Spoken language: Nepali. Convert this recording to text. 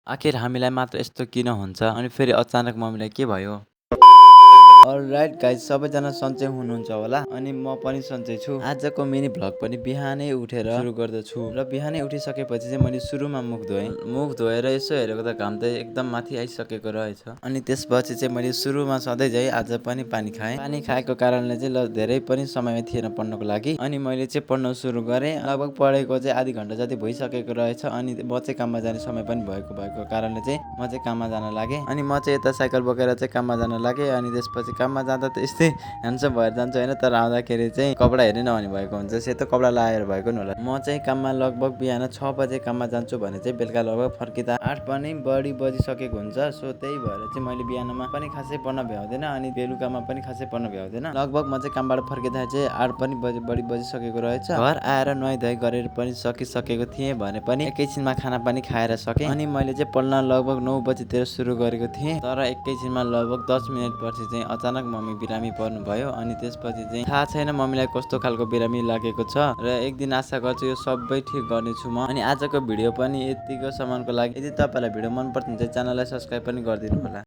आखिर हामीलाई मात्र यस्तो किन हुन्छ अनि फेरि अचानक मम्मीलाई के भयो? अलराइट गाइज, सबैजना सन्चै हुनुहुन्छ होला अनि म पनि सन्चै छु। आजको मिनी भ्लग पनि बिहानै उठेर सुरु गर्दछु र बिहानै उठिसकेपछि चाहिँ मैले सुरुमा मुख धोएँ। मुख धोएर यसो हेरेको त घाम त एकदम माथि आइसकेको रहेछ। अनि त्यसपछि चाहिँ मैले सुरुमा सधैँ झै आज पनि पानी खाएँ। पानी खाएको कारणले चाहिँ ल धेरै पनि समय थिएन पढ्नको लागि अनि मैले चाहिँ पढ्न सुरु गरेँ। लगभग पढेको चाहिँ आधी घन्टा जति भइसकेको रहेछ अनि म चाहिँ काममा जाने समय पनि भएको कारणले चाहिँ म चाहिँ काममा जान लागेँ। अनि म चाहिँ यता साइकल बोकेर चाहिँ काममा जान लागेँ अनि त्यसपछि काममा जाँदा त यस्तै ह्यान्डसम भएर जान्छु होइन, तर आउँदाखेरि चाहिँ कपडा हेरि नहुने भएको हुन्छ। सेतो कपडा लगाएर भएको नि होला। म चाहिँ काममा लगभग बिहान 6 बजे काममा जान्छु भने चाहिँ बेलुका लगभग फर्किँदा 8 पनि बढी बजिसकेको हुन्छ। सो त्यही भएर चाहिँ मैले बिहानमा पनि खासै पढ्न भ्याउँदैन अनि बेलुकामा पनि खासै पढ्न भ्याउँदैन। लगभग म चाहिँ कामबाट फर्किँदा चाहिँ 8 पनि बढी बजिसकेको रहेछ। घर आएर नुहाइधुवाइ गरेर पनि सकिसकेको थिएँ भने पनि एकैछिनमा खाना पनि खाएर सकेँ। अनि मैले चाहिँ पढ्न लगभग 9 बजीतिर सुरु गरेको थिएँ, तर एकैछिनमा लगभग 10 मिनट पछि चाहिँ अचानक मम्मी बिरामी पर्नुभयो। अनि त्यसपछि चाहिँ थाहा छैन मम्मीलाई कस्तो खालको बिरामी लागेको छ र एक दिन आशा गर्छु यो सबै ठिक गर्नेछु म। अनि आजको भिडियो पनि यतिको सम्मको लागि। यदि तपाईँलाई भिडियो मन पर्छ भने चाहिँ च्यानललाई सब्स्क्राइब पनि गरिदिनु होला।